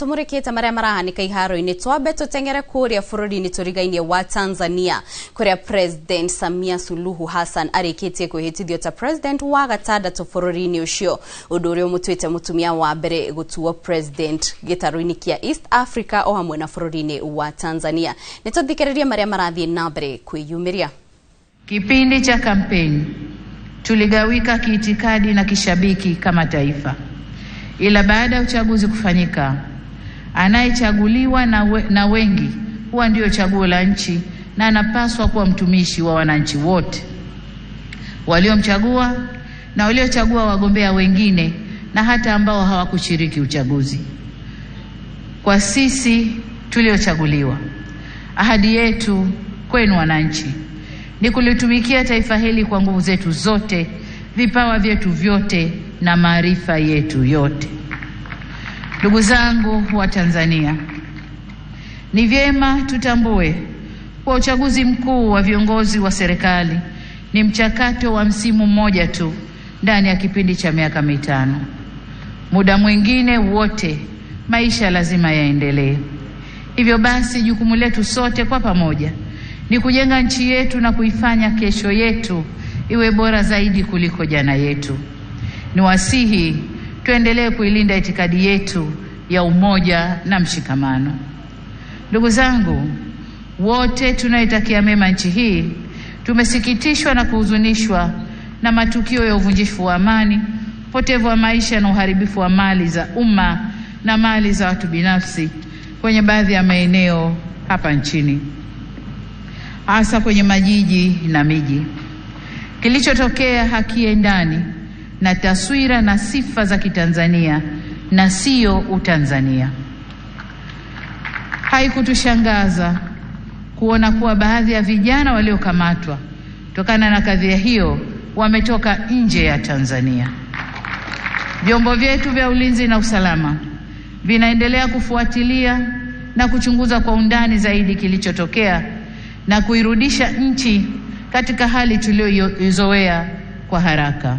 Tumurikite maria marahanika iharo-ini twambe tutengere kuria bururi-ini turigainie wa Tanzania kuria President Samia Suluhu Hassan arikitie kwihitithio ta president wa gatandatu bururi-ini ucio undu uria umutuite mutumia wa mbere gutuo president gitaru-ini kia East Africa o hamwe na bururi-ini wa Tanzania. Nituthikiririe maria marathie na mbere kwiyumiria. Kipindi cha kampeni tuligawika kiitikadi na kishabiki kama taifa, ila baada ya uchaguzi kufanyika, anayechaguliwa na wengi huwa ndio chaguo la nchi na anapaswa kuwa mtumishi wa wananchi wote waliomchagua na waliochagua wagombea wengine na hata ambao hawakushiriki uchaguzi. Kwa sisi tuliochaguliwa, ahadi yetu kwenu wananchi ni kulitumikia taifa hili kwa nguvu zetu zote, vipawa vyetu vyote na maarifa yetu yote. Ndugu zangu wa Tanzania, ni vyema tutambue kwa uchaguzi mkuu wa viongozi wa serikali ni mchakato wa msimu mmoja tu ndani ya kipindi cha miaka 5. Muda mwingine wote maisha lazima yaendelee. Hivyo basi jukumu letu sote kwa pamoja ni kujenga nchi yetu na kuifanya kesho yetu iwe bora zaidi kuliko jana yetu. Niwasihi tuendelee kuilinda itikadi yetu ya umoja na mshikamano. Ndugu zangu, wote tunaitakia mema nchi hii, tumesikitishwa na kuhuzunishwa na matukio ya uvunjifu wa amani, upotevu wa maisha na uharibifu wa mali za umma na mali za watu binafsi kwenye baadhi ya maeneo hapa nchini, hasa kwenye majiji na miji. Kilichotokea hakiendani na taswira na sifa za Kitanzania na sio Utanzania. Haikutushangaza kuona kuwa baadhi ya vijana waliokamatwa kutokana na kadhia hiyo wametoka nje ya Tanzania. Vyombo vyetu vya ulinzi na usalama vinaendelea kufuatilia na kuchunguza kwa undani zaidi kilichotokea na kuirudisha nchi katika hali tuliyoizoea kwa haraka.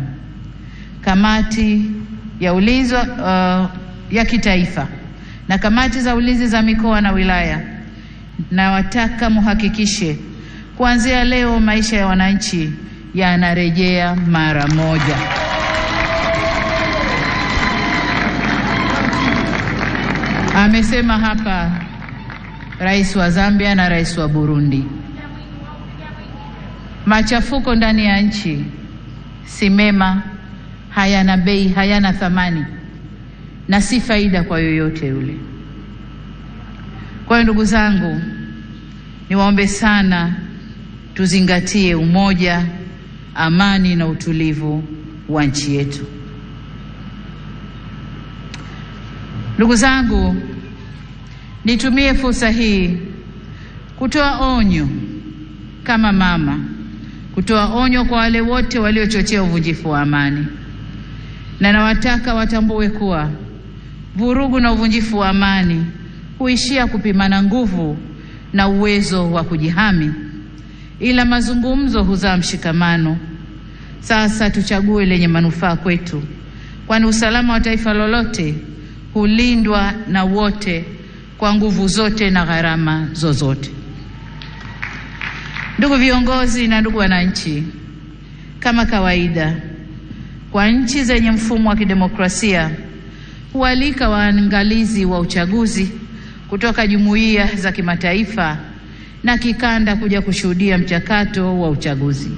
Kamati ya ulinzi ya kitaifa na kamati za ulinzi za mikoa na wilaya, na wataka muhakikishe kuanzia leo maisha ya wananchi yanarejea mara moja. Amesema hapa Rais wa Zambia na Rais wa Burundi, machafuko ndani ya nchi si mema, hayana bei, hayana thamani na si faida kwa yoyote yule. Kwa hiyo ndugu zangu, niwaombe sana tuzingatie umoja, amani na utulivu wa nchi yetu. Ndugu zangu, nitumie fursa hii kutoa onyo kama mama, kutoa onyo kwa wale wote waliochochea uvunjifu wa amani. Na nawataka watambue kuwa vurugu na uvunjifu wa amani huishia kupimana nguvu na uwezo wa kujihami, ila mazungumzo huzaa mshikamano. Sasa tuchague lenye manufaa kwetu, kwani usalama wa taifa lolote hulindwa na wote kwa nguvu zote na gharama zozote. Ndugu viongozi na ndugu wananchi, kama kawaida kwa nchi zenye mfumo wa kidemokrasia hualika waangalizi wa uchaguzi kutoka jumuiya za kimataifa na kikanda kuja kushuhudia mchakato wa uchaguzi.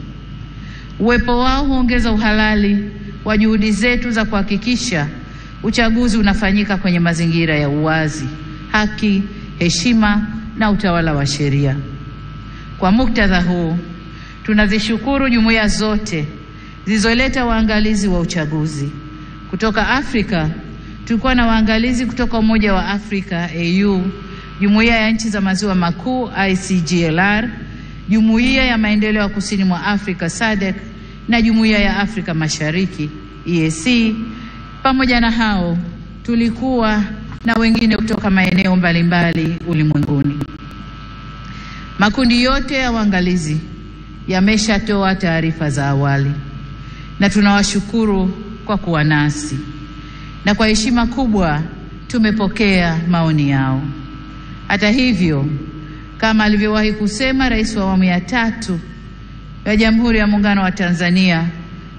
Uwepo wao huongeza uhalali wa juhudi zetu za kuhakikisha uchaguzi unafanyika kwenye mazingira ya uwazi, haki, heshima na utawala wa sheria. Kwa muktadha huu, tunazishukuru jumuiya zote zilizoleta waangalizi wa uchaguzi. Kutoka Afrika tulikuwa na waangalizi kutoka Umoja wa Afrika AU, Jumuiya ya Nchi za Maziwa Makuu ICGLR, Jumuiya ya Maendeleo ya Kusini mwa Afrika SADC na Jumuiya ya Afrika Mashariki EAC. Pamoja na hao tulikuwa na wengine kutoka maeneo mbalimbali ulimwenguni. Makundi yote ya waangalizi yameshatoa taarifa za awali na tunawashukuru kwa kuwa nasi. Na kwa heshima kubwa Tumepokea maoni yao. Hata hivyo, kama alivyowahi kusema Rais wa awamu ya 3 ya Jamhuri ya Muungano wa Tanzania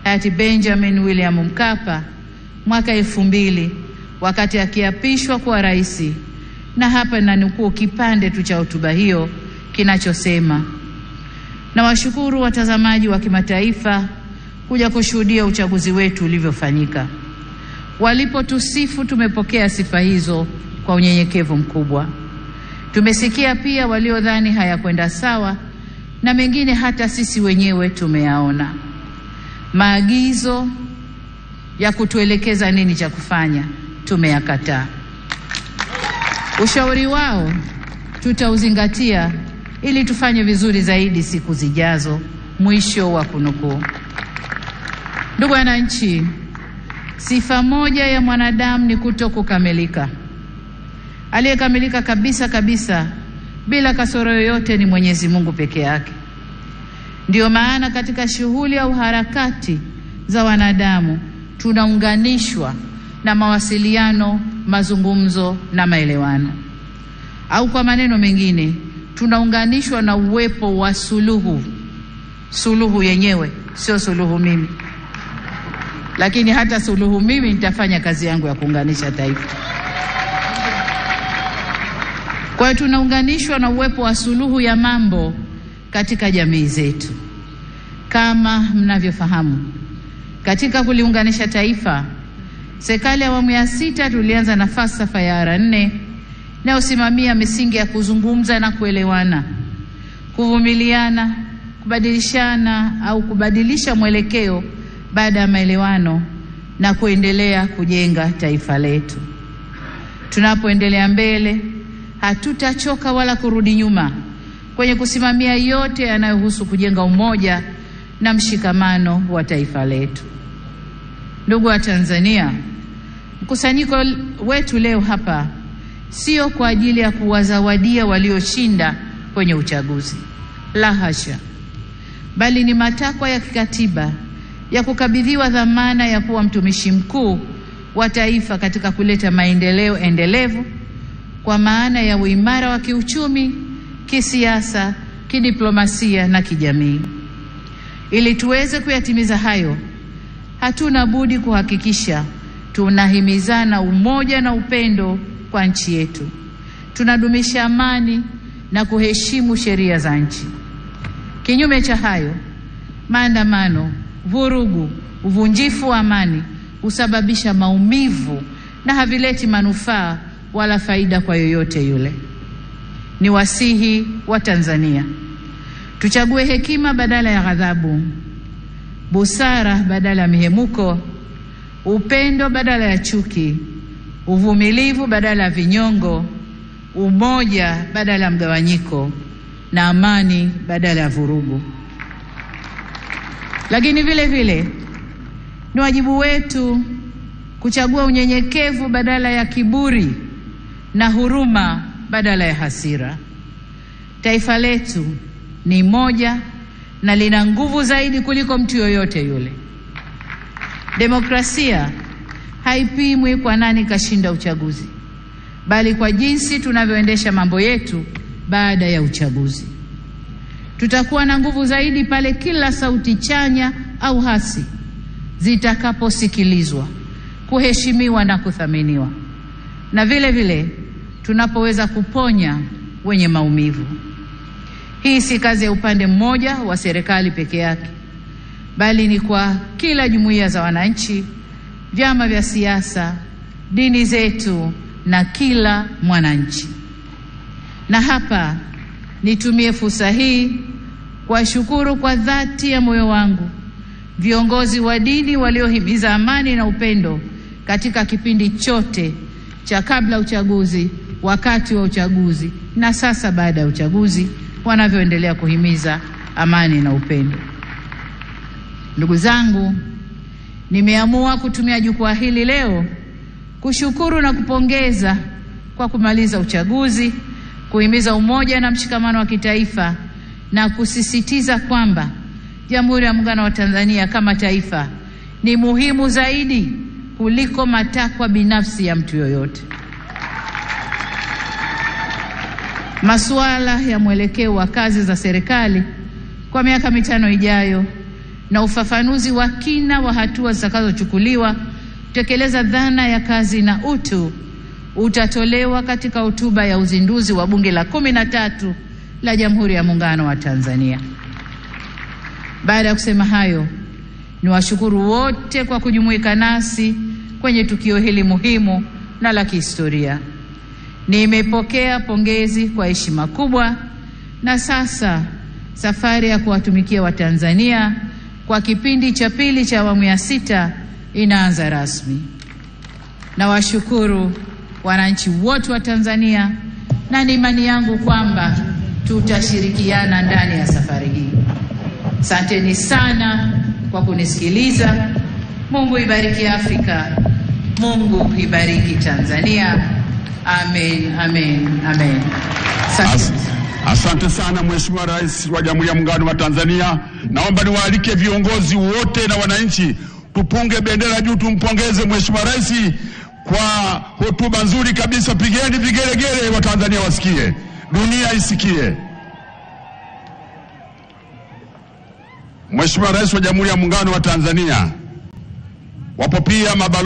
hayati Benjamin William Mkapa mwaka 2000 wakati akiapishwa kuwa rais, na hapa nanukuu kipande tu cha hotuba hiyo kinachosema: "Nawashukuru watazamaji wa kimataifa kuja kushuhudia uchaguzi wetu ulivyofanyika. Walipotusifu tumepokea sifa hizo kwa unyenyekevu mkubwa. Tumesikia pia waliodhani hayakwenda sawa na mengine hata sisi wenyewe tumeyaona. Maagizo ya kutuelekeza nini cha kufanya tumeyakataa. Ushauri wao tutauzingatia ili tufanye vizuri zaidi siku zijazo." Mwisho wa kunukuu. Ndugu wananchi, sifa moja ya mwanadamu ni kutokukamilika. Aliyekamilika kabisa kabisa bila kasoro yoyote ni Mwenyezi Mungu peke yake. Ndiyo maana katika shughuli au harakati za wanadamu tunaunganishwa na mawasiliano, mazungumzo na maelewano. Au kwa maneno mengine, tunaunganishwa na uwepo wa suluhu. Suluhu yenyewe sio suluhu mimi, lakini hata suluhu mimi nitafanya kazi yangu ya kuunganisha taifa. Kwa hiyo tunaunganishwa na uwepo wa suluhu ya mambo katika jamii zetu. Kama mnavyofahamu, katika kuliunganisha taifa, serikali ya awamu ya 6 tulianza na falsafa ya R4 inayosimamia misingi ya kuzungumza na kuelewana, kuvumiliana, kubadilishana au kubadilisha mwelekeo baada ya maelewano na kuendelea kujenga taifa letu. Tunapoendelea mbele, hatutachoka wala kurudi nyuma kwenye kusimamia yote yanayohusu kujenga umoja na mshikamano wa taifa letu. Ndugu wa Tanzania, mkusanyiko wetu leo hapa sio kwa ajili ya kuwazawadia walioshinda kwenye uchaguzi, la hasha, bali ni matakwa ya kikatiba ya kukabidhiwa dhamana ya kuwa mtumishi mkuu wa taifa katika kuleta maendeleo endelevu kwa maana ya uimara wa kiuchumi, kisiasa, kidiplomasia na kijamii. Ili tuweze kuyatimiza hayo, hatuna budi kuhakikisha tunahimizana umoja na upendo kwa nchi yetu, tunadumisha amani na kuheshimu sheria za nchi. Kinyume cha hayo, maandamano, vurugu, uvunjifu wa amani husababisha maumivu na havileti manufaa wala faida kwa yoyote yule. Ni wasihi wa Tanzania, tuchague hekima badala ya ghadhabu, busara badala ya mihemuko, upendo badala ya chuki, uvumilivu badala ya vinyongo, umoja badala ya mgawanyiko na amani badala ya vurugu. Lakini vile vile ni wajibu wetu kuchagua unyenyekevu badala ya kiburi na huruma badala ya hasira. Taifa letu ni moja na lina nguvu zaidi kuliko mtu yoyote yule. Demokrasia haipimwi kwa nani kashinda uchaguzi, bali kwa jinsi tunavyoendesha mambo yetu baada ya uchaguzi. Tutakuwa na nguvu zaidi pale kila sauti chanya au hasi zitakaposikilizwa, kuheshimiwa na kuthaminiwa, na vile vile tunapoweza kuponya wenye maumivu. Hii si kazi ya upande mmoja wa serikali peke yake, bali ni kwa kila jumuiya za wananchi, vyama vya siasa, dini zetu na kila mwananchi. Na hapa nitumie fursa hii kuwashukuru kwa dhati ya moyo wangu viongozi wa dini waliohimiza amani na upendo katika kipindi chote cha kabla uchaguzi, wakati wa uchaguzi na sasa baada ya uchaguzi, wanavyoendelea kuhimiza amani na upendo. Ndugu zangu, nimeamua kutumia jukwaa hili leo kushukuru na kupongeza kwa kumaliza uchaguzi, kuhimiza umoja na mshikamano wa kitaifa na kusisitiza kwamba Jamhuri ya Muungano wa Tanzania kama taifa ni muhimu zaidi kuliko matakwa binafsi ya mtu yoyote. Masuala ya mwelekeo wa kazi za serikali kwa miaka 5 ijayo na ufafanuzi wa kina wa hatua zitakazochukuliwa kutekeleza dhana ya kazi na utu utatolewa katika hotuba ya uzinduzi wa Bunge la 13 la Jamhuri ya Muungano wa Tanzania. Baada ya kusema hayo, niwashukuru wote kwa kujumuika nasi kwenye tukio hili muhimu na la kihistoria. Nimepokea pongezi kwa heshima kubwa, na sasa safari ya kuwatumikia Watanzania kwa kipindi cha pili cha awamu ya 6 inaanza rasmi. Nawashukuru wananchi wote wa Tanzania, na ni imani yangu kwamba tutashirikiana ndani ya safari hii. Asanteni sana kwa kunisikiliza. Mungu ibariki Afrika. Mungu ibariki Tanzania. Amen, amen, amen. Asante sana Mheshimiwa Rais wa Jamhuri ya Muungano wa Tanzania. Naomba niwaalike viongozi wote na wananchi tupunge bendera juu, tumpongeze Mheshimiwa Rais kwa hotuba nzuri kabisa. Pigeni vigelegele, wa Tanzania wasikie, dunia isikie. Mheshimiwa Rais wa Jamhuri ya Muungano wa Tanzania, wapo pia mabalozi